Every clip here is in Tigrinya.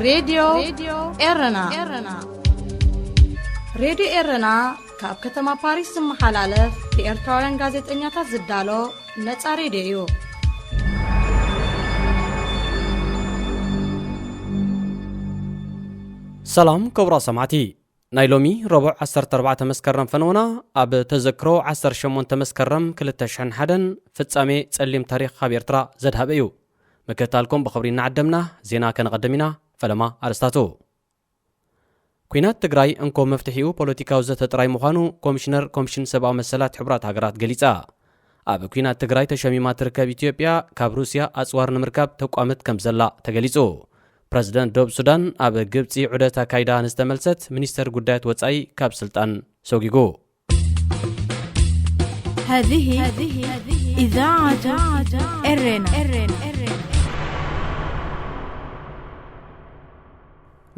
ሬድዮ ኤረና። ሬድዮ ኤረና ካብ ከተማ ፓሪስ ዝመሓላለፍ ብኤርትራውያን ጋዜጠኛታት ዝዳሎ ነጻ ሬድዮ እዩ። ሰላም ክቡራት ሰማዕቲ፣ ናይ ሎሚ ረቡዕ ዓሰርተ ኣርባዕተ መስከረም ፈነወና ኣብ ተዘክሮ ዓሰርተ ሸሞንተ መስከረም ክልተ ሽሕን ሓደን ፍጻሜ ጸሊም ታሪኽ ኣብ ኤርትራ ዘድሃበ እዩ። ምክትታልኩም ብኽብሪ እናዓደምና ዜና ከነቐድም ኢና። ፈለማ ኣርስታቱ። ኲናት ትግራይ እንኮ መፍትሒኡ ፖለቲካዊ ዘተ ጥራይ ምዃኑ ኮሚሽነር ኮሚሽን ሰብኣዊ መሰላት ሕቡራት ሃገራት ገሊጻ። ኣብ ኲናት ትግራይ ተሸሚማ ትርከብ ኢትዮጵያ ካብ ሩስያ ኣጽዋር ንምርካብ ተቋመት ከም ዘላ ተገሊጹ። ፕረዚደንት ደቡብ ሱዳን ኣብ ግብጺ ዑደት ኣካይዳ ንዝተመልሰት ሚኒስተር ጉዳያት ወጻኢ ካብ ስልጣን ሰጒጉ። هذه إذاعة إرنا.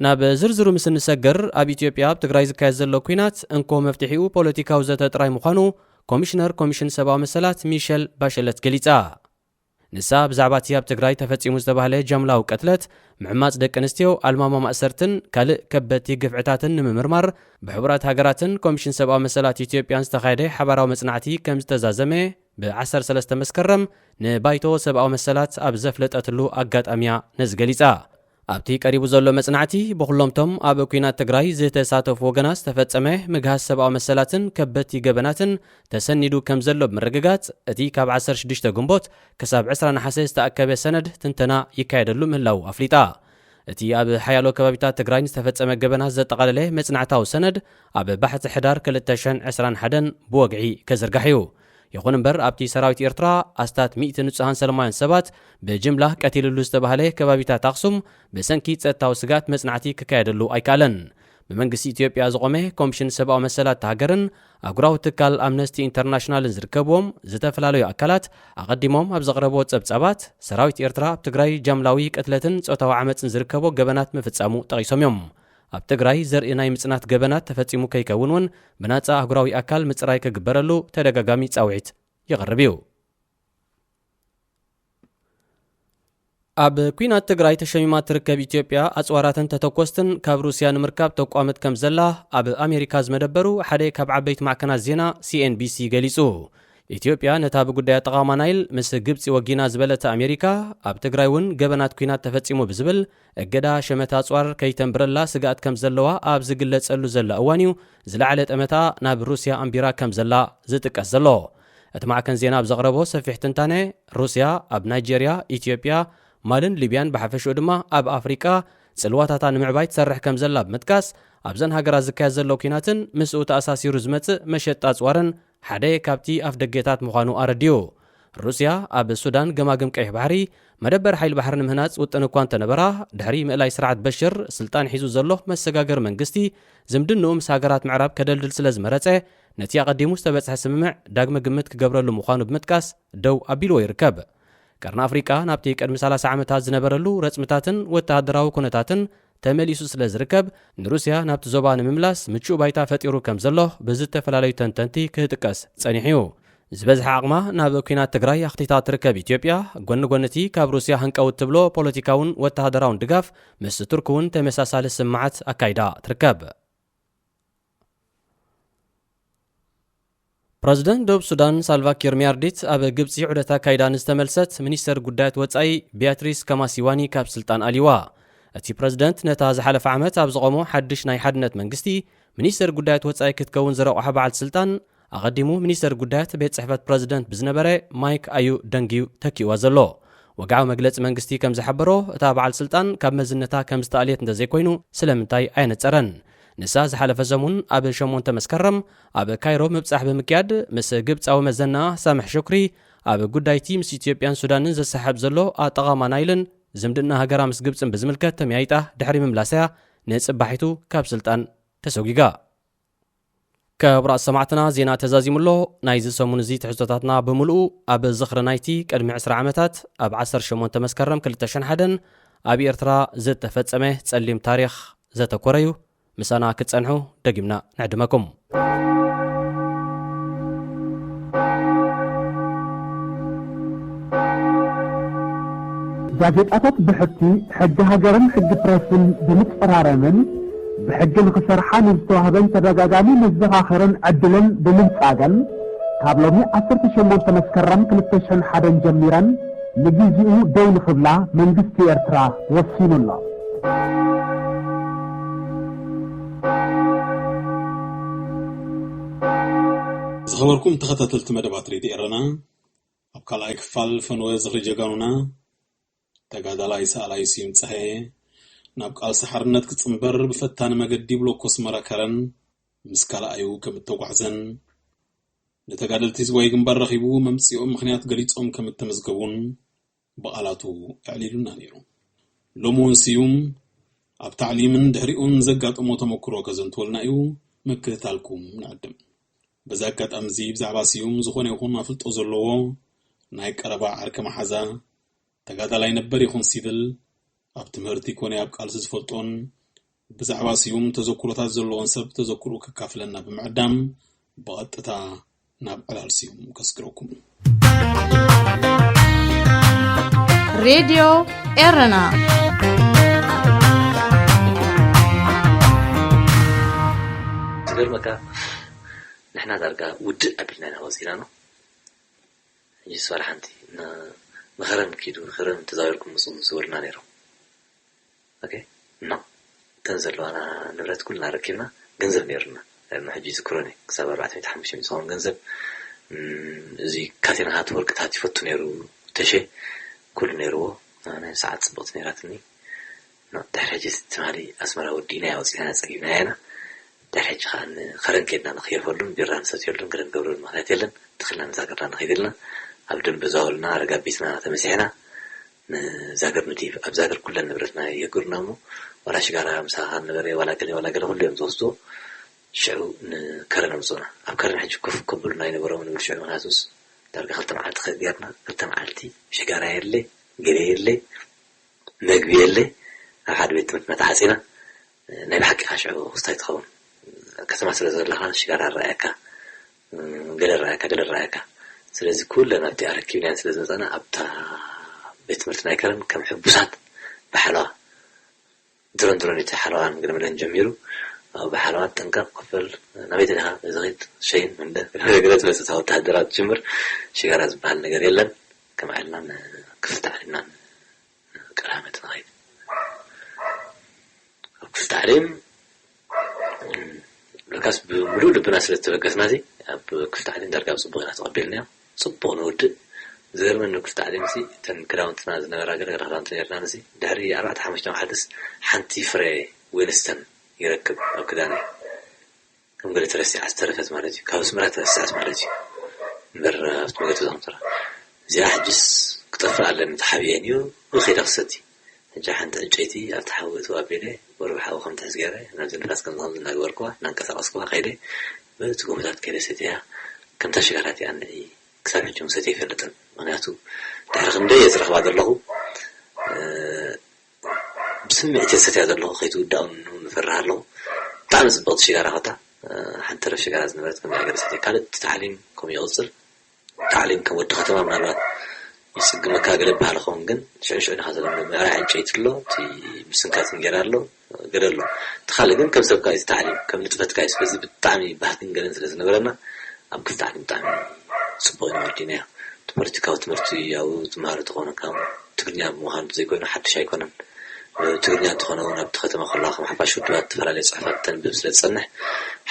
ናብ ዝርዝሩ ምስ እንሰግር፣ ኣብ ኢትዮጵያ ኣብ ትግራይ ዝካየድ ዘሎ ኲናት እንኮ መፍትሒኡ ፖለቲካዊ ዘተ ጥራይ ምዃኑ ኮሚሽነር ኮሚሽን ሰብኣዊ መሰላት ሚሸል ባሸለት ገሊጻ። ንሳ ብዛዕባ እቲ ኣብ ትግራይ ተፈጺሙ ዝተባህለ ጃምላዊ ቅትለት፣ ምዕማጽ ደቂ ኣንስትዮ፣ ኣልማማ ማእሰርትን ካልእ ከበድቲ ግፍዕታትን ንምምርማር ብሕቡራት ሃገራትን ኮሚሽን ሰብኣዊ መሰላት ኢትዮጵያን ዝተኻየደ ሓባራዊ መጽናዕቲ ከም ዝተዛዘመ ብ ዓሰርተ ሰለስተ መስከረም ንባይቶ ሰብኣዊ መሰላት ኣብ ዘፍለጠትሉ ኣጋጣሚያ ነዚ ገሊጻ። ኣብቲ ቀሪቡ ዘሎ መጽናዕቲ፣ ብኹሎምቶም ኣብ ኲናት ትግራይ ዝተሳተፉ ወገናት ዝተፈጸመ ምግሃስ ሰብኣዊ መሰላትን ከበድቲ ገበናትን ተሰኒዱ ከም ዘሎ ብምርግጋጽ፣ እቲ ካብ ዓሰርተ ሽዱሽተ ግንቦት ክሳብ ዕስራ ነሓሰ ዝተኣከበ ሰነድ ትንተና ይካየደሉ ምህላዉ ኣፍሊጣ። እቲ ኣብ ሓያሎ ከባቢታት ትግራይ ዝተፈጸመ ገበናት ዘጠቓለለ መጽናዕታዊ ሰነድ፣ ኣብ ባሕቲ ሕዳር ክልተ ሽሕን ዕስራን ሓደን ብወግዒ ከዝርጋሕ እዩ። ይኹን እምበር፣ ኣብቲ ሰራዊት ኤርትራ ኣስታት ሚእቲ ንጹሃን ሰላማውያን ሰባት ብጅምላ ቀቲልሉ ዝተባህለ ከባቢታት ኣኽሱም፣ ብሰንኪ ጸጥታዊ ስግኣት መጽናዕቲ ክካየደሉ ኣይከኣለን። ብመንግስቲ ኢትዮጵያ ዝቖመ ኮሚሽን ሰብኣዊ መሰላት እታ ሃገርን ኣህጉራዊ ትካል ኣምነስቲ ኢንተርናሽናልን ዝርከብዎም ዝተፈላለዩ ኣካላት፣ ኣቐዲሞም ኣብ ዘቕረብዎ ጸብጻባት፣ ሰራዊት ኤርትራ ኣብ ትግራይ ጃምላዊ ቅትለትን ጾታዊ ዓመጽን ዝርከቦ ገበናት ምፍጻሙ ጠቒሶም እዮም። ኣብ ትግራይ ዘርኢ ናይ ምጽናት ገበናት ተፈጺሙ ከይከውን እውን ብናጻ ኣህጉራዊ ኣካል ምጽራይ ክግበረሉ ተደጋጋሚ ጻውዒት ይቐርብ እዩ። ኣብ ኲናት ትግራይ ተሸሚማ ትርከብ ኢትዮጵያ፣ ኣጽዋራትን ተተኮስትን ካብ ሩስያ ንምርካብ ተቋመት ከም ዘላ ኣብ ኣሜሪካ ዝመደበሩ ሓደ ካብ ዓበይቲ ማዕከናት ዜና ሲ ኤን ቢ ሲ ገሊጹ። ኢትዮጵያ ነታ ብጉዳይ ኣጠቓቕማ ናይል ምስ ግብጺ ወጊና ዝበለታ ኣሜሪካ፣ ኣብ ትግራይ እውን ገበናት ኲናት ተፈጺሙ ብዝብል እገዳ ሸመታ ኣጽዋር ከይተንብረላ ስግኣት ከም ዘለዋ ኣብ ዝግለጸሉ ዘላ እዋን እዩ ዝለዓለ ጠመታ ናብ ሩስያ ኣንቢራ ከም ዘላ ዝጥቀስ ዘሎ። እቲ ማዕከን ዜና ኣብ ዘቕረቦ ሰፊሕ ትንታነ፣ ሩስያ ኣብ ናይጄርያ፣ ኢትዮጵያ፣ ማልን ሊብያን ብሓፈሽኡ ድማ ኣብ ኣፍሪቃ ጽልዋታታ ንምዕባይ ትሰርሕ ከም ዘላ ብምጥቃስ፣ ኣብዘን ሃገራት ዝካየድ ዘሎ ኲናትን ምስኡ ተኣሳሲሩ ዝመጽእ መሸጣ ኣጽዋርን ሓደ ካብቲ ኣፍደገታት ምዃኑ ኣረዲኡ። ሩስያ ኣብ ሱዳን ገማግም ቀይሕ ባሕሪ መደበር ሓይሊ ባሕሪ ንምህናጽ ውጥን እኳ እንተነበራ፣ ድሕሪ ምእላይ ስርዓት በሽር ስልጣን ሒዙ ዘሎ መሰጋገሪ መንግስቲ ዝምድንኡ ምስ ሃገራት ምዕራብ ከደልድል ስለ ዝመረጸ፣ ነቲ ኣቐዲሙ ዝተበጽሐ ስምምዕ ዳግመ ግምት ክገብረሉ ምዃኑ ብምጥቃስ ደው ኣቢልዎ ይርከብ። ቀርኒ ኣፍሪቃ ናብቲ ቅድሚ ሰላሳ ዓመታት ዝነበረሉ ረጽምታትን ወተሃደራዊ ኩነታትን ተመሊሱ ስለ ዝርከብ፣ ንሩስያ ናብቲ ዞባ ንምምላስ ምቹእ ባይታ ፈጢሩ ከም ዘሎ ብዝተፈላለዩ ተንተንቲ ክጥቀስ ጸኒሑ እዩ። ዝበዝሐ ዓቕማ ናብ ኲናት ትግራይ ኣኽቲታ ትርከብ ኢትዮጵያ፣ ጎኒ ጎኒ እቲ ካብ ሩስያ ህንቀው እትብሎ ፖለቲካውን ወተሃደራውን ድጋፍ፣ ምስ ቱርክ እውን ተመሳሳሊ ስምዓት ኣካይዳ ትርከብ። ፕረዚደንት ደቡብ ሱዳን ሳልቫ ኪር ሚያርዲት ኣብ ግብጺ ዑደት ኣካይዳ ንዝተመልሰት ሚኒስተር ጉዳያት ወጻኢ ቢያትሪስ ከማሲዋኒ ካብ ስልጣን ኣልይዋ። እቲ ፕረዚደንት ነታ ዝሓለፈ ዓመት ኣብ ዝቖሞ ሓድሽ ናይ ሓድነት መንግስቲ ሚኒስተር ጉዳያት ወጻኢ ክትከውን ዝረቑሓ በዓልቲ ስልጣን፣ ኣቐዲሙ ሚኒስተር ጉዳያት ቤት ጽሕፈት ፕረዚደንት ብዝነበረ ማይክ ኣዩ ደንግ እዩ ተኪእዋ ዘሎ። ወግዓዊ መግለጺ መንግስቲ ከም ዝሓበሮ፣ እታ በዓል ስልጣን ካብ መዝነታ ከም ዝተኣልየት እንተዘይኮይኑ፣ ስለምንታይ ኣየነጸረን። ንሳ ዝሓለፈ ሰሙን ኣብ ሸሞንተ መስከረም ኣብ ካይሮ ምብጻሕ ብምክያድ፣ ምስ ግብጻዊ መዘና ሳምሕ ሹክሪ ኣብ ጉዳይቲ ምስ ኢትዮጵያን ሱዳንን ዘሰሓብ ዘሎ ኣጠቓቕማ ናይልን ዝምድና ሃገራ ምስ ግብጽን ብዝምልከት ተመያይጣ ድሕሪ ምምላሳያ ንጽባሒቱ ካብ ስልጣን ተሰጒጋ። ክቡራት ሰማዕትና፣ ዜና ተዛዚሙ ኣሎ። ናይዚ ሰሙን እዚ ትሕዝቶታትና ብምሉኡ ኣብ ዝኽሪ ናይቲ ቅድሚ ዕስራ ዓመታት ኣብ ዓሰርተ ሸሞንተ መስከረም ክልተ ሽሕን ሓደን ኣብ ኤርትራ ዝተፈጸመ ጸሊም ታሪኽ ዘተኮረ እዩ። ምሳና ክትጸንሑ ደጊምና ንዕድመኩም። ጋዜጣታት ብሕቲ ሕጊ ሃገርን ሕጊ ፕረስን ብምጽራረምን ብሕጊ ንኽሰርሓ ንዝተዋህበን ተደጋጋሚ መዘኻኸርን ዕድልን ብምንጻገን ካብ ሎሚ ዓሰርተ ሸሞንተ መስከረም ክልተ ሽሕን ሓደን ጀሚረን ንግዜኡ ደው ንኽብላ መንግስቲ ኤርትራ ወሲኑ ኣሎ። ዝኸበርኩም ተኸታተልቲ መደባት ሬድዮ ኤረና፣ ኣብ ካልኣይ ክፋል ፈነወ ዝኽሪ ጀጋኑና ተጋዳላይ ሰኣላይ ስዩም ጸሃየ ናብ ቃልሲ ሓርነት ክጽንበር ብፈታኒ መገዲ ብሎኮ ኣስመራ ከረን ምስ ካልኣዩ ከም እተጓዕዘን ንተጋደልቲ ህዝባዊ ግንባር ረኺቡ መምጽኦም ምኽንያት ገሊጾም ከም እተመዝገቡን ብቓላቱ ኣዕሊሉና ነይሩ። ሎሚ እውን ስዩም ኣብ ታዕሊምን ድሕሪኡን ዘጋጠሞ ተመክሮ ከዘንትወልና እዩ። ምክትታልኩም ንዕድም። በዚ ኣጋጣሚ እዚ ብዛዕባ ስዩም ዝኾነ ይኹን ኣፍልጦ ዘለዎ ናይ ቀረባ ዓርከ መሓዛ ተጋዳላይ ነበር ይኹን ሲቪል ኣብ ትምህርቲ ኮነ ኣብ ቃልሲ ዝፈልጦን ብዛዕባ ስዩም ተዘክሮታት ዘለዎን ሰብ ተዘክርኡ ከካፍለና ብምዕዳም ብቐጥታ ናብ ዕላል ስዩም ከስግረኩም። ሬድዮ ኤረና ዝገርመካ ንሕና ዳርጋ ውድእ ኣቢልና ኢና ወፂና ነው። ሕጂ ስዋል ሓንቲ ንኸረን ኪዱ ንኸረን ተዛዊርኩም ምፁ ዝበሉና ነይሮም። ኦኬ እና እተን ዘለዋና ንብረት ኩልና ረኪብና ገንዘብ ነይሩና። ሕጂ ዝክሮኒ ክሳብ ኣርባዕተ ሚእቲ ሓሙሽተ ሚእቲ ዝኸውን ገንዘብ እዚ ካቴና ሃት ወርቅታት ይፈቱ ነይሩ። ተሸ ኩሉ ነይርዎ። ናይ ሰዓት ፅብቕቲ ነይራትኒ። ድሕሪ ሕጂ ትማሊ ኣስመራ ወዲእናያ ወፂና ፀጊብናያ ኢና። ድሕሪ ሕጂ ከዓ ንኸረን ኬድና ንኽየፈሉን ቢራ ንሰትየሉን ገለ ንገብረሉ ምኽንያት የለን። ተኽልና ንዛገርና ንኸይድ ኢልና ኣብ ደንበ ዛወልና ረጋቢትና ተመሲሕና ንዛገር ንድይብ። ኣብ ዛገር ኩለን ንብረትና የግሩና እሞ ዋላ ሽጋራ ምሳኻ ነበረ ዋላ ገለ ዋላ ገለ ኩሉ እዮም ዝወስድዎ። ሽዑ ንከረን ኣምፅኡና። ኣብ ከረን ሕጂ ኮፍ ከብሉና ኣይነበሮም ንብል ሽዑ ምክንያቱስ ዳርጋ ክልተ መዓልቲ ጌርና ክልተ መዓልቲ ሽጋራ የለ ገለ የለ መግቢ የለ ኣብ ሓደ ቤት ትምህርትና ተዓፂና። ናይ ብሓቂ ከዓ ሽዑ ክስታይ ትኸውን ከተማ ስለ ዘለኻ ሽጋራ ረኣየካ ገለ ረኣየካ ገለ ረኣየካ ስለዚ ኩለን ኣብቲ ኣረኪብናያን ስለ ዝመፃና ኣብታ ቤት ትምህርቲ ናይ ከረን ከም ሕቡሳት ብሓለዋ ድሮን ድሮን እቲ ሓለዋን ግድምለን ጀሚሩ ብሓለዋ ጠንቀቕ ክፍል ናበይ ተደኻ እዚ ኸይድ ሸይን እንደ ገለ ትመፅእ እታ ወታሃደራት ትጅምር ሽጋራ ዝበሃል ነገር የለን ከም ዓልና ክፍልቲ ዓሊምና ቀዳመት ንኸይድ ኣብ ክፍልቲ ዓሊም ለካስ ብምሉእ ልብና ስለ ዝተበገስና እዚ ኣብ ክፍልቲ ዓሊም ዳርጋ ብፅቡቅ ኢና ተቐቢልናዮ ፅቡቅ ንውድእ ዝገርመኒ ክፍልቲ ዓሊም ሲ እተን ክዳውንትና ዝነበራ ገለ ገለ ክዳውንቲ ነርና ንሲ ድሕሪ ኣርባዕተ ሓሙሽተ መዓልትስ ሓንቲ ፍረ ዊንስተን ይረክብ ኣብ ክዳነይ ከም ገለ ተረሲዓ ዝተረፈት ማለት እዩ ካብ ኣስመራ ተረሲዓት ማለት እዩ እምበር ኣብቲ መገዲ ዘምፅራ እዚኣ ሕጅስ ክጠፍእ ኣለኒ ተሓብኤን እዩ ከይዳ ክሰቲ ሕጂ ሓንቲ ዕንጨይቲ ኣብቲ ሓዊ እትው ኣቢለ ወርቢ ሓዊ ከም ትሕዝ ገይረ ናብዚ ንፋስ ከም ዝኸም እናገበርኩዋ እናንቀሳቀስኩዋ ከይደ በቲ ጎቦታት ከይደ ሰትያ ከምታ ሽጋራት እያ ንዒ ክሳብ ሕጂ እውን ሰትየ ኣይፈልጥን ምክንያቱ ድሕሪ ክንደይ እየ ዝረኽባ ዘለኹ ብስምዒት እየ ዝሰትያ ዘለኹ ከይትውዳእ እውን ይፈርህ ኣለኹ ብጣዕሚ ፅብቕቲ ሽጋራ ከታ ሓንቲ ተረፍ ሽጋራ ዝነበረት ከም ሃገር ሰትየ ካልእ እቲ ታዕሊም ከምኡ ይቕፅል ታዕሊም ከም ወዲ ከተማ ምናልባት ይፅግመካ ገለ በሃል ኸውን ግን ሽዑ ሽዑ ኢኻ ተለምዶ ምዕራይ ዕንጨይቲ ኣሎ እቲ ምስንካት እንጌራ ኣሎ ገለ ኣሎ እቲ ካልእ ግን ከም ሰብካ እዩ ታዕሊም ከም ንጥፈትካ እዩ ስለዚ ብጣዕሚ ባህግን ገለን ስለ ዝነበረና ኣብ ክፍቲ ዓለም ብጣዕሚ ፅቡቅ ኢና ወዲናዮ እቲ ፖለቲካዊ ትምህርቲ ኣብኡ ትመሃሮ ተኾነ ካብ ትግርኛ ብምዃኑ ዘይኮይኑ ሓድሽ ኣይኮነን ትግርኛ እንተኾነ እውን ኣብቲ ከተማ ከለዋ ከም ሓፋሽ ውድባት ዝተፈላለዩ ፅሑፋት ተንብብ ስለ ዝፀንሕ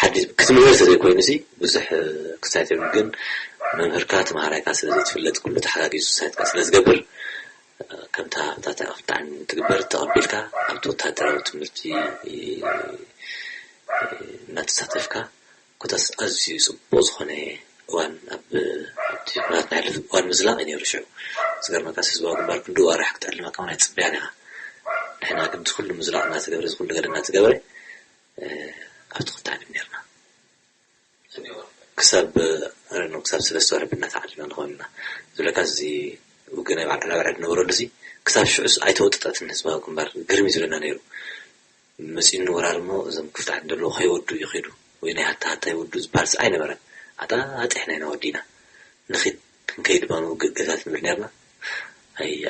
ሓዲስ ክትምህር ተዘይኮይኑ ሲ ብዙሕ ክስታያት የብሉ ግን መምህርካ ተምሃራይካ ስለ ዘይትፍለጥ ኩሉ ተሓጋጊዙ ክስታያትካ ስለ ዝገብር ከምታ ኣብታ ብጣዕሚ ትግበር ተቐቢልካ ኣብቲ ወታደራዊ ትምህርቲ እናተሳተፍካ ኮታስ ኣዝዩ ፅቡቅ ዝኾነ እዋን ኣብ ኣብቲ ኩናት ናይ ሕሉፍ እዋን ምዝላቕ እዩ ነይሩ ሽዑ ዝገርመካስ ህዝባዊ ግንባር ክንዲ ዋራሕ ክትዕልመካ እውን ኣይፅበያን ኢኻ ንሕና ግን እዚ ኩሉ ምዝላቕ እናተገብረ እዚ ኩሉ ገለ እናተገብረ ኣብቲ ክልተ ዓለም ነርና ክሳብ ክሳብ ሰለስተ ወርሒ ብና ተዓሊምና ንኸውን ኢና ዝብለካ እዚ ውግእ ናይ በዓል ዕላባዕላ ዝነበረሉ እዚ ክሳብ ሽዑስ ኣይተወጠጠትን ህዝባዊ ግንባር ግርም እዩ ዝብለና ነይሩ መፂኡኒ ወራር እሞ እዞም ክፍቲ ዓዲ ዘለዉ ከይወዱ እዩ ከይዱ ወይ ናይ ሃታ ሃታ ይወዱ ዝበሃል ስዓ ኣይነበረን ኣጣጢሕና ኢና ወዲና ንኺድ ክንከይድ ባኑ ውግእ ገዛት ንብል ነርና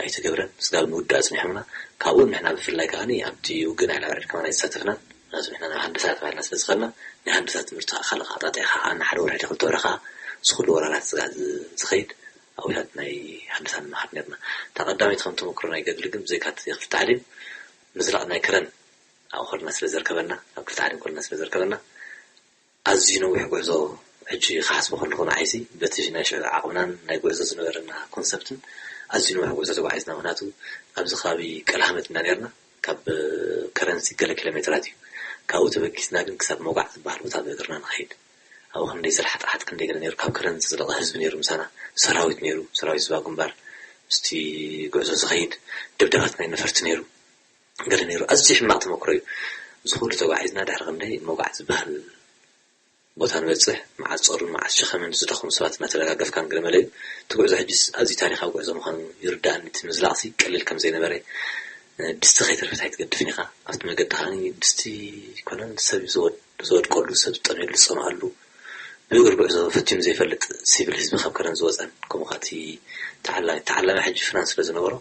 ኣይተገብረን። ስጋብ ንውዳእ ኣጽኒሖምና። ካብኡ ንሕና ብፍላይ ከኣ ኣብቲ ውግእ ናይ ዕራዕር ከማን ኣይተሳተፍናን። ምክንያቱ ንሕና ናብ ሃንደሳ ተባሂልና ስለ ዝኸድና፣ ናይ ሃንደሳ ትምህርቲ ከዓ ካልእ ኣጣጢዕካ ከዓ ንሓደ ወርሒ ክልተ ወርሒ ከዓ እዚ ኩሉ ወራራት ስጋብ ዝኸይድ ኣብታት ናይ ሃንደሳ ንመሃር ነርና። እታ ቀዳመይቲ ከም ተመክሮ ናይ ገድሊ ግን ብዘይካ እቲ ክፍቲ ዓሊም ምዝላቕ ናይ ከረን ኣብኡ ከድና ስለ ዘርከበና፣ ኣብ ክፍቲ ዓሊም ከድና ስለ ዘርከበና ኣዝዩ ነዊሕ ጉዕዞ። ሕጂ ክሓስቦ ከለኹ ንዓይሲ በቲ ናይ ሽዑ ዓቕምናን ናይ ጉዕዞ ዝነበረና ኮንሰፕትን ኣዝዩ ነዊሕ ጉዕዞ ተጓዒዝና። ምክንያቱ ኣብዚ ከባቢ ቀልሃመት ኢና ነርና። ካብ ከረንሲ ገለ ኪሎ ሜትራት እዩ። ካብኡ ተበጊስና ግን ክሳብ መውጋዕ ዝበሃል ቦታ ብእግርና ንኸይድ። ኣብኡ ክንደይ ዘልሓጥሓጥ ክንደይ ገለ ነይሩ። ካብ ከረንሲ ዝለቐ ህዝቢ ነይሩ ምሳና፣ ሰራዊት ነይሩ፣ ሰራዊት ዝባ ግንባር ምስቲ ጉዕዞ ዝኸይድ። ደብዳባት ናይ ነፈርቲ ነይሩ፣ ገለ ነይሩ። ኣዝዩ ሕማቕ ተመክሮ እዩ። እዚ ኩሉ ተጓዒዝና ድሕሪ ክንደይ መውጋዕ ዝበሃል ቦታ ንበጽሕ፣ መዓት ጾርን መዓት ሸኸምን ዝደኸሙ ሰባት እናተደጋገፍካን ገለ መለ እዩ። እቲ ጉዕዞ ሕጅስ ኣዝዩ ታሪኻዊ ጉዕዞ ምዃኑ ይርዳእኒ። እቲ ምዝላቕሲ ቀሊል ከም ዘይነበረ፣ ድስቲ ከይተረፈት ኣይትገድፍን ኢኻ። ኣብቲ መገዲ ከኣ ድስቲ ኮነን ሰብ ዝወድ-፣ ዝወድቀሉ፣ ሰብ ዝጠምየሉ፣ ዝጸምኣሉ፣ ብእግሪ ጉዕዞ ፈቲኑ ዘይፈልጥ ሲቪል ህዝቢ ካብ ከረን ዝወጸን፣ ከምኡ ከኣ እቲ ተዓላሚ፣ ተዓላሚ ሕጂ ፍናን ስለ ዝነበሮ፣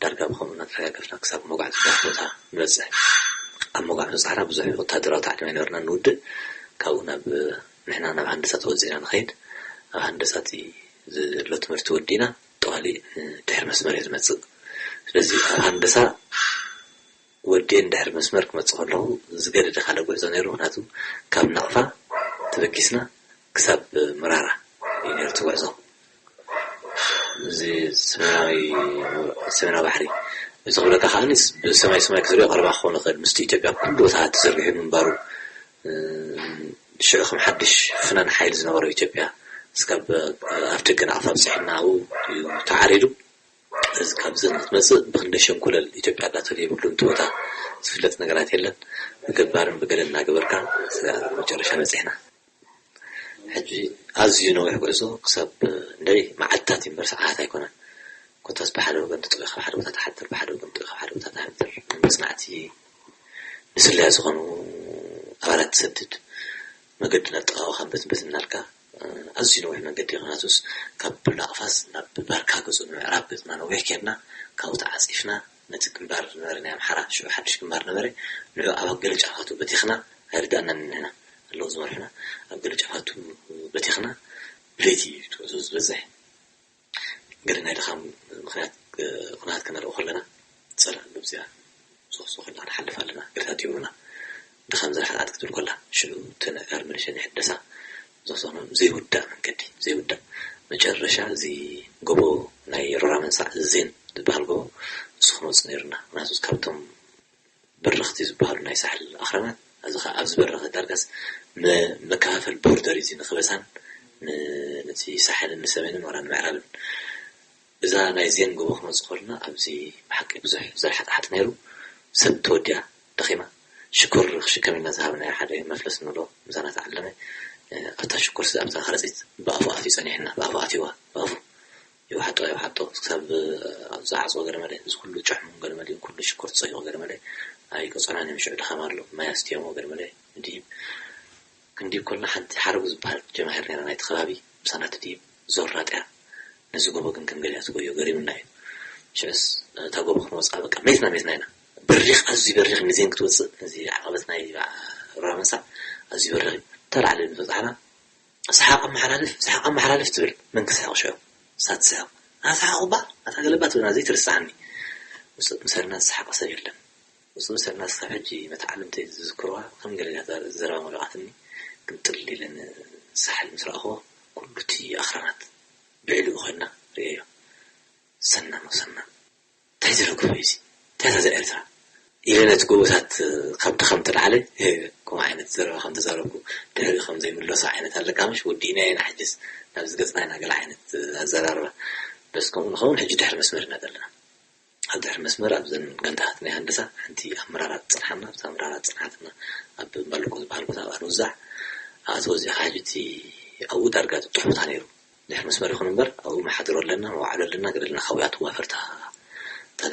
ዳርጋ ብኸምኡ እናተሓጋገፍና ክሳብ መጓዕቲ ቦታ ንበጽሕ። ኣብ መጓዕ ምብጻሕና ብዙሕ ወታደራዊ ታዕሊም ኣይነበርና ንውድእ። ካብኡ ናብ፣ ንሕና ናብ ሃንደሳ ተወጺእና ንኸይድ። ኣብ ሃንደሳ እቲ ዘሎ ትምህርቲ ወዲእና ጠዋሊ ድሕሪ መስመር እየ ዝመጽእ። ስለዚ ኣብ ሃንደሳ ወዲኤ ድሕሪ መስመር ክመጽእ ከለኹ ዝገደደ ካልእ ጉዕዞ ነይሩ። ምኽንያቱ ካብ ናቕፋ ተበጊስና ክሳብ መራራ እዩ ነይሩ እቲ ጉዕዞ። እዚ ሰሜናዊ፣ ሰሜናዊ ባሕሪ። እዚ ክብለካ ከኣ ብሰማይ ሰማይ ክትሪኦ ቀረባ ክኾን ይኽእል። ምስቲ ኢትዮጵያ ኩሉ ቦታ ተዘርጊሑ ምንባሩ፣ እ፣ ሽዑ ከም ሓድሽ ፍናን ሓይሊ ዝነበሮ ኢትዮጵያ እስካብ ኣፍ ደገ ናቕፋ ኣብጺሕና ኣብኡ እዩ ተዓሪዱ። እዚ ካብዚ ንክትመጽእ ብክንደይ ሸንኮለል ኢትዮጵያ እንዳተልየ ብሉ እቲ ቦታ ዝፍለጥ ነገራት የለን። ብገባርን ብገለን እናገበርካ ስጋብ መጨረሻ በጺሕና። ሕጂ ኣዝዩ ነዊሕ ጉዕዞ ክሳብ ክንደይ መዓልታት እዩ እምበር ሰዓታት ኣይኮነን። ኮታስ ብሓደ ወገን ትጥውዮ ካብ ሓደ ቦታ ትሓድር፣ ብሓደ ወገን ትጥውዮ ካብ ሓደ ቦታ ትሓድር። መጽናዕቲ ንስለያ ዝኾኑ ኣባላት ትሰድድ፣ መገዲ ነጠቓቕኻ በትን በትን እናልካ ኣዝዩ ነዊሕ መንገዲ እዩ። ምኽንያቱስ ካብ ናቕፋስ ናብ ባርካ ገጹ ንምዕራብ ገጽና ነዊሕ ኬድና፣ ካብኡ ተዓጺፍና ነቲ ግንባር ዝነበረ ናይ ኣምሓራ ሽዑ ሓድሽ ግንባር ነበረ፣ ንዑ ኣብ ገለ ጫፋቱ በቲኽና ኣይርድኣናን ንሕና ኣለዉ ዝመርሑና ኣብ ገለ ጫፋቱ በቲኽና ብለይቲ እዩ እቲ ጉዕዞ ዝበዝሕ። ገለ ናይ ድኻም ምኽንያት ኩነታት ክነርኢ ከለና ጸላእ ብብዝያ ሱቕ ሱቕ ኢልና ንሓልፍ ኣለና። ገለታት ይብሉና። ድኻም ዘርሓት ክትብል ከላ ሽዑ ተነጋር መለሸ ናይ ሕደሳ ዘኽሰኖም ዘይውዳእ መንገዲ ዘይውዳእ መጨረሻ እዚ ጎቦ ናይ ሮራ መንሳዕ ዜን ዝበሃል ጎቦ ንሱ ክንወጽእ ነይሩና። ምክንያቱ ካብቶም በረኽቲ ዝበሃሉ ናይ ሳሕል ኣኽራናት እዚ ኸዓ ኣብዚ በረኸ ዳርጋስ መ-፣ መከፋፈል ቦርደር እዩ ንኽበሳን ን-፣ ነቲ ሳሕልን ንሰሜንን ወላ ንምዕራብን። እዛ ናይ ዜን ጎቦ ክንወጽእ ከለና ኣብዚ ብሓቂ ብዙሕ ዘርሓጥሓጥ ነይሩ። ሰብ ተወዲኣ ደኺማ። ሽኮር ክሽከም ኢልና ዝሃብናዮ ሓደ መፍለስ ንብሎ ምሳና ተዓለመ። ኣብታ ሽኮር ኣብታ ከረጺት ብኣፉ ኣትዩ ጸኒሕና፣ ብኣፉ ኣትዩዋ፣ ብኣፉ ይውሓጦ ይውሓጦ ክሳብ ዝዓጽዎ ገለ መለ። እዚ ኩሉ ጭሕሙ ገለ መለ ኩሉ ሽኮር ተጸይቑ ገለ መለ ኣይቀጸናን እዮም። ሽዑ ድኻም ኣሎ ማይ ኣስትዮም ገለ መለ ንድሂብ ክንድሂብ ከለና ሓንቲ ሓረጉ ዝበሃል ጀማሂር ነይራ ናይቲ ከባቢ ምሳና ትድሂብ ዞር ኣጥያ ነዚ ጎቦ ግን ከም ገሊኣ ትጎዮ ገሪሙና እዩ። ሽዕስ እታ ጎቦ ክንወፅኣ በቃ ሜትና ሜትና ኢና። በሪኽ ኣዝዩ በሪኽ ንዜን ክትወፅእ እዚ ዓቐበት ናይ ሮራ መንሳዕ ኣዝዩ በሪኽ እዩ። ተላዕሊ ንበፃሕና ሰሓቕ ኣመሓላልፍ ሰሓቕ ኣመሓላልፍ ትብል መን ክስሕቕ ሽዑ እሳ ትስሕቕ ኣታ ሰሓቕ እባ ኣታ ገለባ ትብልና ዘይትርስዓኒ። ውፅእ ምሰልና ዝሰሓቐ ሰብ የለን። ውፅእ ምሰልና እስካብ ሕጂ መተዓልምተይ ዝዝክርዋ ከም ገለ እያ ዘረባ መውደቓትኒ ግምጥል ኢለን ሳሕል ምስ ረኣኽዎ ኩሉ እቲ ኣኽራናት ብዕሊኡ ኮይንና ርእየዮ። ሰናም ሰናም እንታይ ዝረግፎ እዩ እዚ እንታይ እዛ ኤርትራ ኢለ ነቲ ጎቦታት ካብ ድኸም ተላዕለ ከምኡ ዓይነት ዘረባ ከም ተዛረብኩ ድሕሪኡ ከም ዘይምለሶ ዓይነት ኣለካ ምሽ ወዲእና ኢና ሕጅስ ናብዚ ገፅና ኢና ገለ ዓይነት ኣዘራርባ በስ ከምኡ ንኸውን ሕጂ ድሕሪ መስመር ኢና ዘለና ኣብ ድሕሪ መስመር ኣብዘን ጋንታታት ናይ ሃንደሳ ሓንቲ ኣመራራ ትፅንሓና ኣብዛ ኣመራራ ዝፅንሓትና ኣብ ባለቆ ዝበሃል ቦታ ኣብኣ ንውዛዕ ኣብኣ ተወዚእካ ሕጂ እቲ ኣብኡ ዳርጋ ጥጡሕ ቦታ ነይሩ ድሕሪ መስመር ይኹን እምበር ኣብኡ መሓድሮ ኣለና መዋዕሎ ኣለና ገለ ኣለና ካብኡ እያ ትዋፈር እታ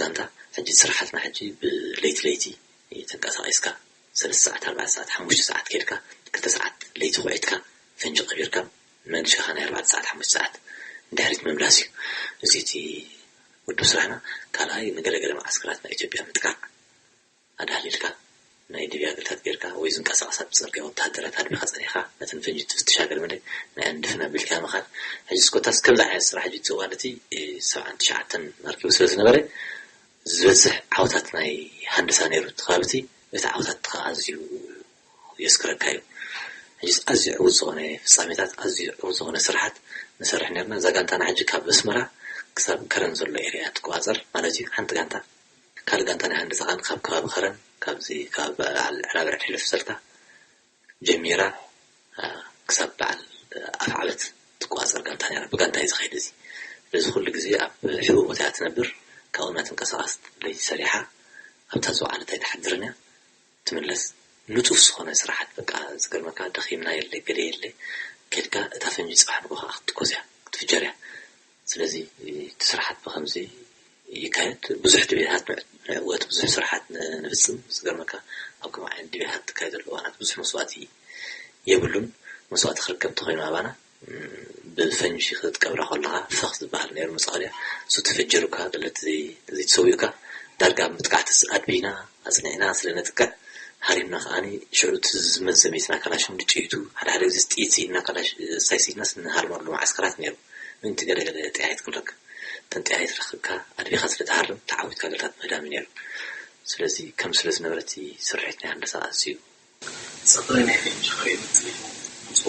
ጋንታ ሕጂ ስራሓትና ሕጂ ብለይቲ ለይቲ ተንቀሳቒስካ ሰለስተ ሰዓት ኣርባዕተ ሰዓት ሓሙሽተ ሰዓት ከይድካ ክልተ ሰዓት ለይቲ ኩዒትካ ፈንጂ ቀቢርካ መልሽኻ ናይ ኣርባዕተ ሰዓት ሓሙሽተ ሰዓት ንድሕሪት ምምላስ እዩ እዚ እቲ ውድብ ስራሕና ካልኣይ ንገለገለ መዓስከራት ናይ ኢትዮጵያ ምጥቃዕ ኣዳህሊልካ ናይ ሊብያ ገልታት ጌርካ ወይ ዝንቀሳቐሳ ብፅርግያ ወተሃደራት ኣድቢኻ ፀኒሕካ ነተን ፈንጂ ትፍትሻ ገለ መለ ናይ ኣንድፍን ኣቢልካ ምኻድ። ሕጂ ስኮታስ ከምዚ ዓይነት ስራሕ ሕጂ እቲ እዋን እቲ ሰብዓን ትሽዓተን ኣርኪቡ ስለ ዝነበረ ዝበዝሕ ዓወታት ናይ ሃንደሳ ነይሩ እቲ ከባቢ እቲ። እቲ ዓወታት ከዓ ኣዝዩ የስክረካ እዩ። ሕጂ ኣዝዩ ዕዉት ዝኾነ ፍፃሜታት ኣዝዩ ዕዉት ዝኾነ ስራሓት ንሰርሕ ነርና። እዛ ጋንታና ሕጂ ካብ ኣስመራ ክሳብ ከረን ዘሎ ኤርያ ትቆፃፀር ማለት እዩ ሓንቲ ጋንታ። ካልእ ጋንታ ናይ ሃንደሳ ከዓኒ ካብ ከባቢ ከረን ካብዚ ካብ በዓል ዕራብዕድ ሕልፍ ዘልካ ጀሚራ ክሳብ በዓል ኣፍዓበት ትቆፃፀር ጋንታ ነራ። ብጋንታ እዩ ዝኸይድ እዚ። ስለዚ ኩሉ ግዜ ኣብ ሕቡእ ቦታ እያ ትነብር። ካብኡ እናተንቀሳቐስ ለይቲ ሰሪሓ ኣብታ ዝወዓለት ኣይትሓድርን እያ። ትምለስ። ንጡፍ ዝኾነ ስራሓት በቃ ዝገርመካ ደኺምና የለ ገለ የለ ከድካ እታ ፈንጂ ፅባሕ ንጎ ከዓ ክትትኮስ እያ ክትፍጀር እያ። ስለዚ እቲ ስራሓት ብከምዚ ይካየድ። ብዙሕ ድቤታት ንዕወት ብዙሕ ስራሓት ንፍፅም። ዝገርመካ ኣብ ከምኡ ዓይነት ድቤታት ትካየደሉ እዋናት ብዙሕ መስዋእቲ የብሉን። መስዋእቲ ክርከብ ተኮይኑ ኣባና ብፈንጂ ክትቀብራ ከለኻ ፈኽ ዝበሃል ነይሩ መፃወድያ። እሱ ተፈጀሩካ ደለቲ ዘይተሰዊኡካ ዳርጋ ኣብ መጥቃዕትስ ኣድቢና ኣፅኒዕና ስለ ነጥቅዕ ሃሪምና ከዓኒ ሽዑ እቲ ዝመዘመትና ካላሽ ንጭይቱ ሓደ ሓደ ግዜ ጥይት ስኢና ካላሽ ሳይ ስኢናስ ንሃርመሉ መዓስከራት ነይሩ። ምእንቲ ገለገለ ጥያይት ክንረክብ እተን ጥያይት ረክብካ ኣድቢኻ ስለ ትሃርም ተዓዊትካ ገልታት ምህዳም እዩ ነይሩ። ስለዚ ከም ስለ ዝነበረ እቲ ስርሒት ናይ ሃንደሳ ኣዝዩ ጸቕሪ ናይ ፈንጂ ከርእዩ መጽሊኹ ምጽኡ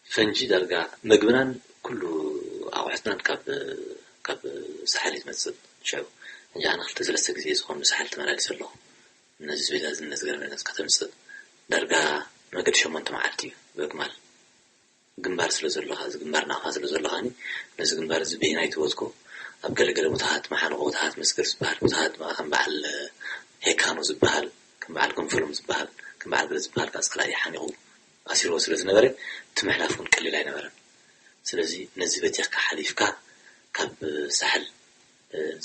ፈንጂ ዳርጋ ምግብናን ኩሉ ኣቑሑትናን ካብ ካብ ሳሕል ትመጽእ። ሽዑ ሕጂ ኣነ ክልተ ሰለስተ ግዜ ዝኾኑ ሳሕል ተመላሊሰ ኣለኹ። ነዚ ዝቤዛ እዚ ነዚ ገርበ ነዚ ከተምጽእ ዳርጋ መገዲ ሸሞንተ መዓልቲ እዩ በግማል ግንባር ስለ ዘለኻ እዚ ግንባር ናኻ ስለ ዘለኻኒ ነዚ ግንባር እዚ በየናይ ትወትኮ ኣብ ገለገለ ቦታሃት መሓንቆ ቦታሃት መስገር ዝበሃል ቦታሃት ድማ ከም በዓል ሄካኖ ዝበሃል ከም በዓል ገንፈሎም ዝበሃል ከም በዓል ገለ ዝበሃል ከዓ ጸላኢ ሓኒቑ ኣሲርዎ ስለ ዝነበረ እቲ ምሕላፍ እውን ቀሊል ኣይነበረን። ስለዚ ነዚ በቲኽካ ሓሊፍካ ካብ ሳሕል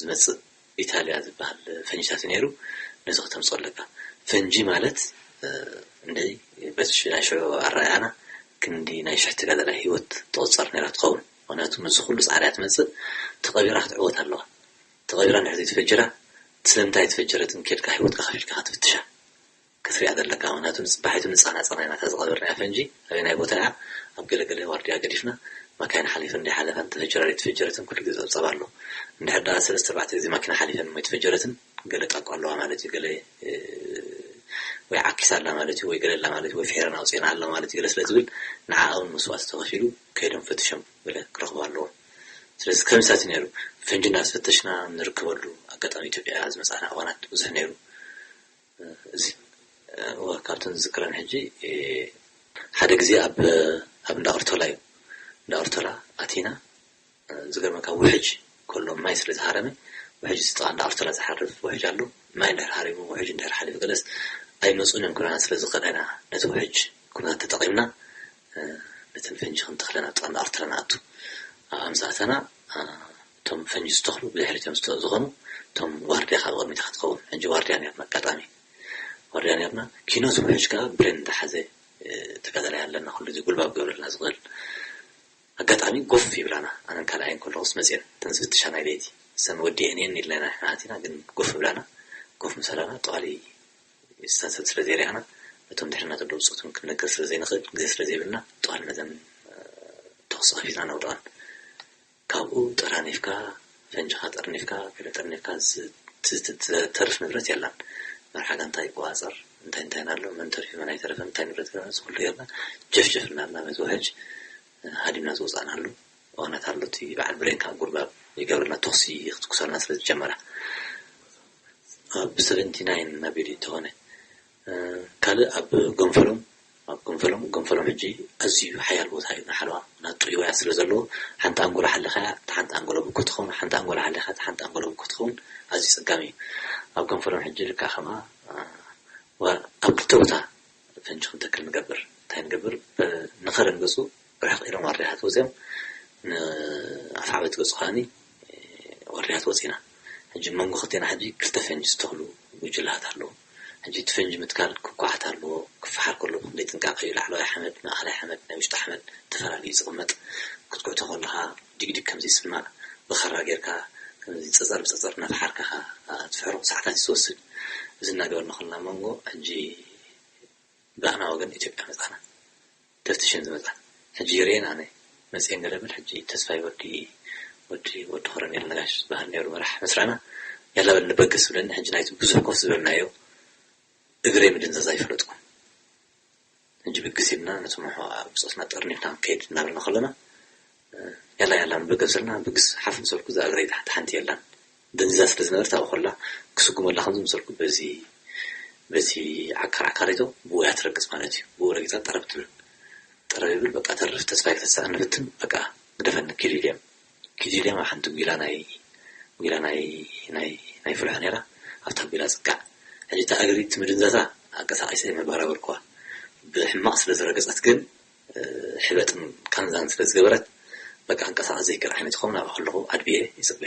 ዝመፅእ ኢታልያ ዝበሃል ፈንጅታት ነይሩ። ነዚ ከተምፅኦ ኣለካ። ፈንጂ ማለት እንደ በቲ ናይ ሽዑ ኣረኣእያና ክንዲ ናይ ሽሕ ተጋዳላይ ህይወት ትቕፀር ነይራ ትኸውን። ምክንያቱ ምስዚ ኩሉ ፃዕሪ እያ ትመፅእ። ተቐቢራ ክትዕወት ኣለዋ። ተቐቢራ እንድሕር ዘይተፈጀራ ስለምንታይ ኣይተፈጀረትን ኬድካ ህይወትካ ከፊልካ ክትፍትሻ ክትሪኣ ዘለካ። ምክንያቱ ንፅባሒቱ ንፃና ፃና ኢና እታ ዝቐበርናያ ፈንጂ ኣበይ ናይ ቦታ እያ ኣብ ገለገለ ዋርድያ ገዲፍና ማካይን ሓሊፈን እንዳይሓለፋን ተፈጀራ ዘይተፈጀረትን ኩሉ ግዜ ፀብፀብ ኣሎ። እንድሕር ደኣ ሰለስተ ኣርባዕተ ግዜ ማኪና ሓሊፈን እሞ ኣይተፈጀረትን ገለ ጣቋ ኣለዋ ማለት እዩ ገለ ወይ ዓኪሳ ኣላ ማለት እዩ ወይ ገለ ኣላ ማለት እዩ ወይ ፍሒረን ኣውፂእና ኣላ ማለት እዩ ገለ ስለ ዝብል ንዓ እውን መስዋእቲ ተኸፊሉ ከይዶም ፈትሾም ገለ ክረኽቡ ኣለዎም። ስለዚ ከምሳት ነይሩ ፈንጂ እንዳስፈተሽና ንርከበሉ ኣጋጣሚ ኢትዮጵያ ዝመፃና እዋናት ብዙሕ ነይሩ። እዚ እወ ካብተን ዝዝክረን ሕጂ ሓደ ግዜ ኣብ ኣብ እንዳ ቅርቶላ እዩ እንዳ ቅርቶላ ኣቲና ዝገርመካ ውሕጅ ከሎ ማይ ስለ ዝሃረመ ውሕጅ ዝጥቃ እንዳ ቅርቶላ ዝሓርፍ ውሕጅ ኣሎ። ማይ እንድሕር ሃሪሙ ውሕጅ እንድሕር ሓሊፉ ገለስ ኣይመፁን እዮም ክብለና ስለ ዝኽእል ኢና ነቲ ውሕጅ ኩነታት ተጠቒምና ነተን ፈንጂ ክንተኽለን ኣብ ጥቓ እንዳ ቅርቶላ ንኣቱ። ኣብኣ ምስ ኣተና እቶም ፈንጂ ዝተኽሉ ብድሕሪት እዮም ዝኾኑ እቶም ዋርድያ ካብ ቅድሚት ክትኸውን ሕጂ ዋርድያ ነርና ኣጋጣሚ ዋርድያ ነርና ኪኖ ዝውሕጅ ከዓ ብሬን እንዳሓዘ ተጋዳላይ ኣለና ኩሉ ግዜ ጉልባብ ገብረልና ዝኽእል ኣጋጣሚ ጎፍ ይብላና ኣነን ካልኣይን ከለኹስ መፅየን እተን ዝፍትሻ ናይ ለይቲ ሰን ወዲአን እየን ኢልና ኢና ንሕና ኣቲና ግን ጎፍ ይብላና ጎፍ ምስ በላና ጠዋሊ ይሳሰብ ስለ ዘይሪኣና እቶም ድሕርና ዘለዉ ብፆቶም ክንነግር ስለ ዘይንኽእል ግዜ ስለ ዘይብልና ጠዋሊ ነዘን ተኹሲ ከፊትና ነውድቐን ካብኡ ጠራኒፍካ ፈንጅኻ ጠርኒፍካ ገለ ጠርኒፍካ ዝተርፍ ንብረት የላን። መርሓ ጋንታ ይቆፃፀር እንታይ እንታይ ኣሎ መን ተሪፉ መን ኣይተረፈን እንታይ ንብረት ገበና እዚ ኩሉ ጌርና ጀፍጀፍ እናበልና በዚ ውሕጅ ሃዲምና ዝወፃእናሉ እዋናት ኣሎ። እቲ በዓል ብሬን ከዓ ጉርባብ ይገብረልና ተኹሲ ክትኩሰልና ስለ ዝጀመራ ኣብ ሰቨንቲ ናይን እናቢሉ እንተኾነ ካልእ ኣብ ገንፈሎም ኣብ ገንፈሎም ገንፈሎም ሕጂ ኣዝዩ ሓያል ቦታ እዩ ንሓለዋ ናቱ ህዋያት ስለ ዘለዎ ሓንቲ ኣንጎሎ ሓሊኻያ እታ ሓንቲ ኣንጎሎ ብኮ ትኸውን ሓንቲ ኣንጎሎ ሓሊኻ እታ ሓንቲ ኣንጎሎ ብኮ ትኸውን ኣዝዩ ጸጋሚ እዩ ኣብ ገንፈሎም ሕጂ ልክዕ ከምኣ ኣብ ክልተ ቦታ ፈንጂ ክንተክል ንገብር እንታይ ንገብር ንኸረን ገጹ ርሕቕ ኢሎም ኣርያሓት ወፂኦም ንኣፍዓበት ገፁ ከዓኒ ወርያት ወፂና ሕጂ መንጎ ክልቴና ሕጂ ክልተ ፈንጂ ዝተኽሉ ጉጅላት ኣለዉ ሕጂ እቲ ፈንጂ ምትካል ክኳሓት ኣለዎ ክፈሓር ከሎ ክንደይ ጥንቃቐ እዩ ላዕለዋይ ሓመድ ማእኸላይ ሓመድ ናይ ውሽጢ ሓመድ ተፈላለዩ ዝቕመጥ ክትኩዕቶ ከለኻ ዲግዲግ ከም ዘይስማዕ፣ ብኻራ ጌርካ ከምዚ ጸጸር ብጸጸር እናፈሓርካ ትፍሕሮ ሰዓታት እዩ ዝወስድ። እዚ እናገበርና ከለና መንጎ ሕጂ ብኣና ወገን ኢትዮጵያ መጻና። ተፍትሽን ዝመጻ ሕጂ ይርእየን ኣነ መጽኤን ገለ ብል። ሕጂ ተስፋይ ወዲ ወዲ ወዲ ኮረኔል ነጋሽ ዝበሃል ነይሩ መራሕ መስራና። ያላ በል ንበግስ ብለኒ። ሕጂ ናይቲ ብዙሕ ኮፍ ዝበልናዮ እግረይ ምድንዛዝ ኣይፈለጥኩን። ሕጂ ብግስ ኢልና ነቶም ኣሕዋ ብጾትና ጠርኒፍና ክንከይድ እናበልና ከለና፣ ያላ ያላ ንበገስ ኢልና ብግስ ሓፍ ምስ በልኩ፣ እዛ እግረይ ታሕቲ ሓንቲ የላን። ደንዚዛ ስለ ዝነበረት ኣብኡ ከላ ክስጉመላ ከምዚ ምስ በልኩ፣ በዚ በዚ ዓካር ዓካር ኢቶ ብኡ እያ ትረግጽ ማለት እዩ። ብኡ ረጊጻ ጠረብ ትብል። ጠረብ ይብል፣ በቃ ተርፍ። ተስፋይ ክተስኣኒ ንፍትን፣ በቃ ግደፈኒ ኪድ ኢልዮም። ኪድ ኢልዮም ኣብ ሓንቲ ጒላ ናይ ጒላ ናይ ናይ ናይ ፍልሖ ነይራ። ኣብታ ጒላ ጽጋዕ። ሕጂ እታ እግሪ እቲ ምድንዛዛ ኣንቀሳቒሰ መባራበርኩዋ። ብሕማቕ ስለ ዝረገጸት ግን፣ እ፣ ሕበጥን ቃንዛን ስለ ዝገበረት፣ በቃ ኣንቀሳቐስ ዘይክእል ዓይነት ይኸውን። ኣብኣ ከለኹ ኣድብየ ይጽበ።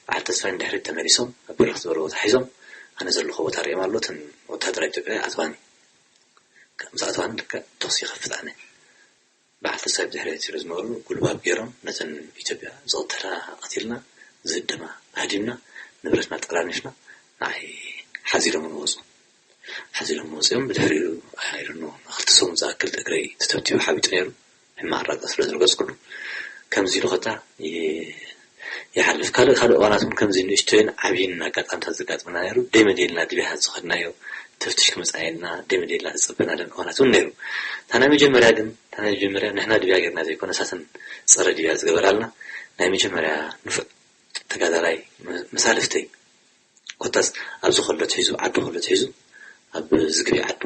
በዓል ተስፋይ ንድሕሪት ተመሊሶም ኣብ በረኽ ዝበለ ቦታ ሒዞም፣ ኣነ ዘለኹ ቦታ ርእዮም ኣሎ። እተን ወተሃደራት ኢትዮጵያ ይኣትዋኒ። ምስ ኣትዋኒ ልክዕ ተኹሲ ይኸፍት ኣነ። በዓል ተስፋይ ብድሕሪት ስለ ዝነበሩ፣ ጉልባብ ገይሮም ነተን ኢትዮጵያ ዝቐተላ ቀቲልና፣ ዝህደማ ሃዲምና፣ ንብረትና ጠራኒፍና፣ ንዓይ ሓዚሎም ወጹ። ሓዚሎም ወጺኦም ብድሕሪኡ፣ I don't know፣ ንኽልተ ሰሙን ዝኣክል እግረይ ተተብቲቡ ሓቢጡ ነይሩ። ሕማቕ ኣረጋግጻ ስለ ዝረገጽኩሉ፣ ከምዚ ኢሉ ኸታ ይ-፣ ይሓልፍ። ካልእ፣ ካልእ እዋናት እውን ከምዚ ንእሽቶይን ዓብይን ኣጋጣምታት ዘጋጥመና ነይሩ። ደይ መደይ ኢልና ድቤሃት ዝኸድናዮ ተፍትሽ ክመጽኣ ኢልና ደይ መደይ ኢልና ዝጸበናለን እዋናት እውን ነይሩ። እታ ናይ መጀመርያ ግን፣ እታ ናይ መጀመርያ ንሕና ድብያ ጌርና ዘይኮነ፣ እሳተን ጸረ ድብያ ዝገበራልና ናይ መጀመርያ ንፉዕ ተጋዳላይ መ-፣ መሳልፍተይ ኮታስ ኣብዚ ከሎ ትሒዙ፣ ዓዱ ከሎ ትሒዙ፣ ኣብ ዝግቢ ዓዱ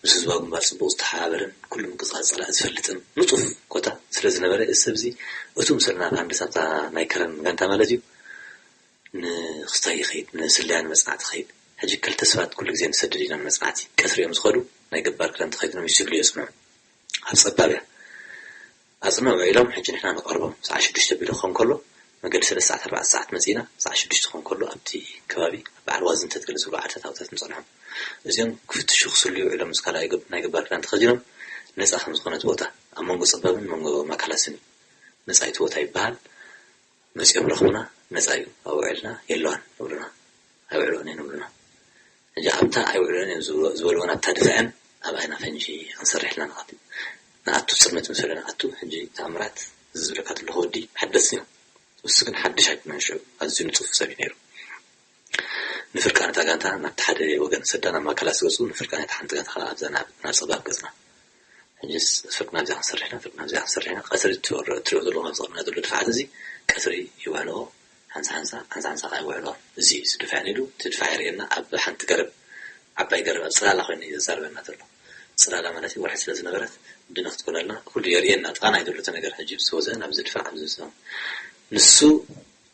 ምስ ህዝባዊ ግንባር ጽቡቕ ዝተሓባበረን ኩሉ ምንቅስቓስ ጸላኢ ዝፈልጥን ንጡፍ ኮታ ስለ ዝነበረ፣ እዚ ሰብ እዚ እቱ ምስልና ኣብ ሃንደሳታ ናይ ከረን ጋንታ ማለት እዩ፣ ንክስታይ ይኸይድ፣ ንስለያ ንመጽናዕቲ ይኸይድ። ሕጂ ክልተ ሰባት ኩሉ ግዜ ንሰድድ ኢና ንመጽናዕቲ። ቀትሪ እዮም ዝኸዱ፣ ናይ ገባር ክዳን ተኸዲኖም ይስግሉ የጽንዑ። ኣብ ጸባብ እያ። ኣጽንዑ ኢሎም ሕጂ ንሕና ንቐርቦም። ሰዓት ሽዱሽተ ቢሉ ክኸውን ከሎ፣ መገዲ ሰለስተ ሰዓት፣ ኣርባዕተ ሰዓት መጺእና፣ ሰዓት ሽዱሽተ ክኸውን ከሎ ኣብቲ ከባቢ፣ ኣብ በዓል ዋዝንተት ገለ ዝብሉ ዓድታት ኣብታት ንጸንሖም። እዚኦም ክፍትሹ ክስልዩ ውዒሎም ምስ ካልኣይ ገብ-፣ ናይ ገባር ክዳን ተኸዲኖም፣ ነጻ ከም ዝኾነት ቦታ፣ ኣብ መንጎ ጸባብን መንጎ ማካላስን እዩ። ነጻ እቲ ቦታ ይበሃል። መጺኦም ረኽቡና፣ ነጻ እዩ። ኣብኡ ውዒልና፣ የለዋን ንብሉና። ኣይውዕልኦን እየን ንብሉና። ሕጂ ኣብታ ኣይውዕልኦን እየን ዝብሎ-፣ ዝበልወን ኣብታ ድፍዐን ኣብ ኣይና ፈንጂ ክንሰርሕ ኢልና ንኣቱ። ንኣቱ ጽልመት ምስ በለ ንኣቱ፣ ሕጂ ተኣምራት እዚ ዝብለካ ዘለኹ ወዲ ሓደስ እዩ። እሱ ግን ሓድሽ ኣይኮነን ሽዑ፣ ኣዝዩ ንጹፍ ሰብ እዩ ነይሩ። ንፍርቃን እታ ጋንታ ናብቲ ሓደ ወገን ሰዳ ናብ ማእከላት ገጹ፣ ንፍርቃን እታ ሓንቲ ጋንታ ከኣ ኣብዛ ናብ፣ ናብ ጸባብ ገጽና። ሕጅስ ፍርቅና ኣብዚኣ ክንሰርሕ ኢና፣ ፍርቅና ኣብዚኣ ክንሰርሕ ኢና። ቀትሪ እትወር-፣ እትሪኦ ዘለኹም ኣብዚ ቅድሚና ዘሎ ድፋዓት እዚ ቀትሪ ይውዕልኦ፣ ሓንሳ ሓንሳ፣ ሓንሳ ሓንሳ ከኣ ይውዕልኦ። እዚ እዩ ድፋዕ ኢሉ፣ እቲ ድፋዕ የርእየና ኣብ ሓንቲ ገረብ፣ ዓባይ ገረብ ኣብ ጽላላ ኮይኑ እዩ ዘዛርበና ዘሎ። ጽላላ ማለት እዩ፣ ወርሒ ስለ ዝነበረት ድነ ክትኮነልና ኩሉ የርእየና። ጥቓና እዩ ዘሎ እቲ ነገር። ሕጂ ምስ ወዘ ናብዚ ድፋዕ ኣብዚ ዝሰም-፣ ንሱ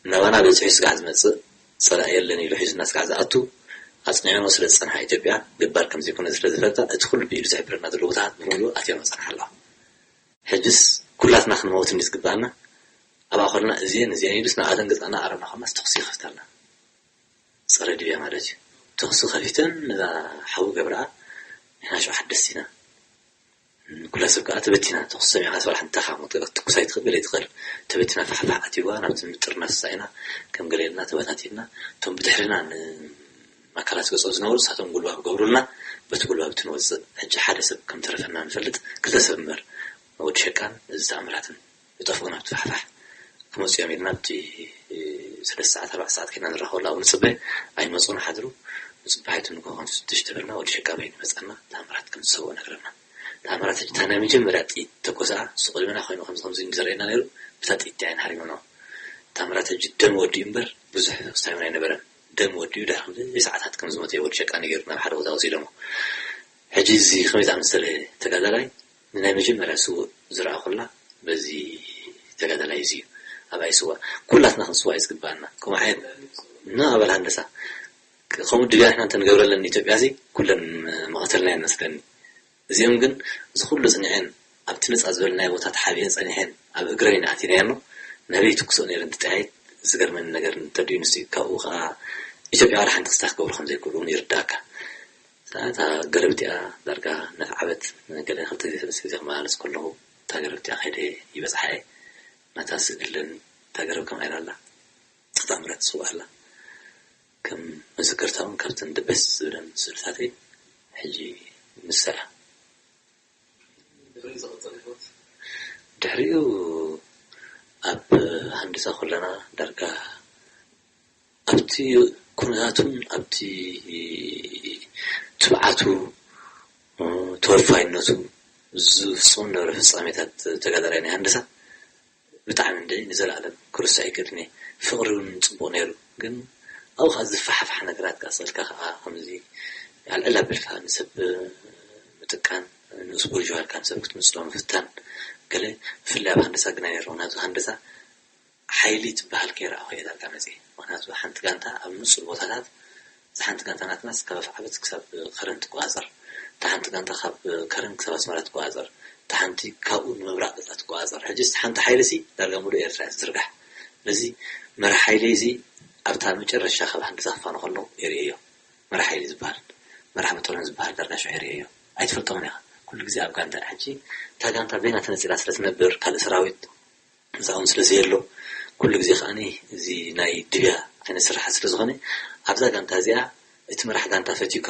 ናባና በጺሑ ስጋዕ ዝመጽእ ጸላኢ የለን ኢሉ ሒዙና ስጋዕ ዝኣቱ፣ ኣጽኒዕኖ ስለ ዝጸንሓ ኢትዮጵያ ገባር ከም ዘይኮነ ስለ ዝፈልጣ፣ እቲ ኩሉ ብኢዱ ዝሕብረና ዘሎ ቦታታት ብምሉኡ ኣትዮም ኣጸንሓ ኣለዋ። ሕጅስ ኩላትና ክንመውት እንዲ ዝግባኣና፣ ኣብኣ ኾድና እዚኤን እዚኤን ኢሉስ ንኣተን ገጻና ኣረምና ኾድናስ ተኹሲ ይኸፍታልና። ጸረ ሊብያ ማለት እዩ። ተኹሲ ከፊተን ነዛ ሓዊ ገብርኣ ንሕና ሸውዓት ደስ ኢና። ኩላ ሰብ ከኣ ተበቲና፣ ተኹሲ ሰሚዕካ ስራሕ እንተኻ ክትትኩስ ኣይትኽእል፣ ገለ ኣይትኽእል። ተበቲና ፋሕፋሕ ኣትይዋ፣ ናብቲ ምጥርናፍ ሳኢና፣ ከም ገለ ኢልና ተበታቲንና። እቶም ብድሕርና ንማእከላት ገጾም ዝነበሩ፣ ንሳቶም ጉልባብ ገብሩልና፣ በቲ ጉልባብ እቲ ንወጽእ። ሕጂ ሓደ ሰብ ከም ተረፈና ንፈልጥ፣ ክልተ ሰብ እምበር፣ ወዲ ሸቃን እዚ ተኣምራትን ይጠፍኡ ናብቲ ፋሕፋሕ። ክመጹ እዮም ኢልና ኣብቲ ሰለስተ ሰዓት፣ ኣርባዕተ ሰዓት ኮይና ንራኸበሉ ኣብኡ ንጽበ። ኣይመጹን ሓድሩ። ንጽባሒቱ ንግሆ ክንፍትሽ ተበልና፣ ወዲ ሸቃ በይኑ መጻና፣ ተኣምራት ከም ዝሰብኦ ነግረና። ተኣምራት ሕጂ እታ ናይ መጀመርያ ጥይት ተኮሳ፣ እሱ ቅድመና ኮይኑ ከምዚ ከምዚ እዩ ዘርእየና ነይሩ፣ ብታ ጥይት እያ ኣይንሃሪምኖ። ተኣምራት ሕጂ ደም ወዲኡ እምበር ብዙሕ ክስታይ እውን ኣይነበረን። ደም ወዲኡ ድሕሪ ክንደይ ሰዓታት ከም ዝሞተ እዩ ወዲ ሸቃ ነጊሩና፣ ናብ ሓደ ቦታ ወሲዶሞ። ሕጂ እዚ ከመይ ዝኣመሰለ ተጋዳላይ ንናይ መጀመርያ ስውእ ዝረኣኹላ በዚ ተጋዳላይ እዚ እዩ። ኣብኣ ይስዋእ። ኩላትና ክንስዋእ እዩ ዝግባኣና። ከምኡ ዓይነት ን ኣባል ሃንደሳ ከምኡ ድልያ ንሕና እንተንገብረለን ኢትዮጵያ እዚ ኩለን መቐተልና እየን መስለኒ። እዚኦም ግን እዚ ኩሉ ጽኒዐን ኣብቲ ነጻ ዝበልናዮ ቦታ ተሓቢአን ጸኒሐን ኣብ እግረን ኢና ኣቲናየን እሞ ናበይ ይትኩስኦ ነይረን ትጠያይት ዝገርመኒ ነገር እንተድዩ ንሱ እዩ። ካብኡ ከኣ ኢትዮጵያ ዋላ ሓንቲ ክስታይ ክገብሩ ከም ዘይክእሉ እውን ይርዳእካ። እታ ገረብ እቲኣ ዳርጋ እናተዓበት ገለ ክልተ ግዜ ሰለስተ ግዜ ክመላለስ ከለኹ እታ ገረብ እቲኣ ከይደ ይበጽሓ እየ። ናታ ስእሊ ኣለኒ። እታ ገረብ ከም ኣይላላ ተጣምረት ስዋ ኣላ። ከም መዘከርታ እውን ካብተን ደበስ ዝብለን ስእልታተይ ሕጂ ንሳ እያ። ድሕሪኡ ኣብ ሃንደሳ ኩለና ዳርጋ ኣብቲ ኩነታቱን ኣብቲ ትብዓቱ፣ ተወፋይነቱ ዝፍፅሙ ነበረ ፍፃሜታት ተጋዳላይ ናይ ሃንደሳ ብጣዕሚ እንደ ንዘለኣለም ክርስዕ ኣይክእልን እየ። ፍቕሪ እውን ፅቡቕ ነይሩ፣ ግን ኣብኡ ከዓ ዝፈሓፍሓ ነገራት ከዓ ስእልካ ከዓ ከምዚ ኣልዕል ኣቢልካ ንሰብ ምጥቃን፣ ንኡስ ቦርጅ ባልካ ንሰብ ክትምፅሎ ምፍታን ገለ ብፍላይ ኣብ ሃንደሳ ግና ነይሩ። ምክንያቱ ሃንደሳ ሓይሊ ትበሃል ከይረኣኹ እየ ዳርጋ መፅየ። ምክንያቱ ሓንቲ ጋንታ ኣብ ንፁር ቦታታት፣ እዛ ሓንቲ ጋንታ ናትናስ ካብ ኣፍዓበት ክሳብ ከረን ትቆፃፀር፣ እታ ሓንቲ ጋንታ ካብ ከረን ክሳብ ኣስመራ ትቆፃፀር፣ እታ ሓንቲ ካብኡ ንምብራቕ ገፃ ትቆፃፀር። ሕጂስ ሓንቲ ሓይሊሲ ዳርጋ ሙሉእ ኤርትራ እያ ትዝርጋሕ። ስለዚ መራሕ ሓይሊ እዚ ኣብታ መጨረሻ ካብ ሃንደሳ ክፋኖ ከሎ የርእዮ። መራሕ ሓይሊ ዝበሃል፣ መራሕ መጠኖ ዝበሃል ዳርጋ ሽዑ የርእዮ። ኣይትፈልጦምን ኢኻ። ኩሉ ግዜ ኣብ ጋንታ ሕጂ እታ ጋንታ በይና ተነፂላ ስለ ትነብር ካልእ ሰራዊት ምስኦም ስለ ዘየሎ ኩሉ ግዜ ከዓኒ እዚ ናይ ድብያ ዓይነት ስራሓት ስለ ዝኾነ ኣብዛ ጋንታ እዚኣ እቲ መራሕ ጋንታ ፈትዩካ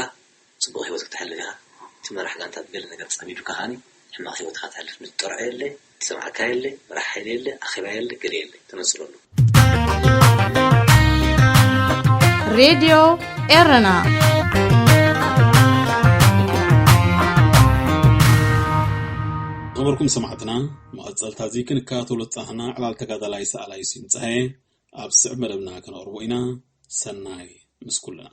ጽቡቕ ህይወት ክትሕልፍ ኢኻ። እቲ መራሕ ጋንታ ብገለ ነገር ጸሚዱካ ከዓኒ ሕማቕ ህይወትካ ትሕልፍ። ንትጠርዖ የለ፣ ትሰምዓካ የለ፣ መራሕ ሓይሊ የለ፣ ኣኼባ የለ፣ ገለ የለ። ተነጽረሉ። ሬድዮ ኤረና። ዝኸበርኩም ሰማዕትና፣ መቐጸልታ እዚ ክንከታተሎ ዝጸናሕና ዕላል ተጋዳላይ ሰኣላይ ስዩም ጸሃየ ኣብ ዝስዕብ መደብና ከነቕርቦ ኢና። ሰናይ ምስ ኩልና።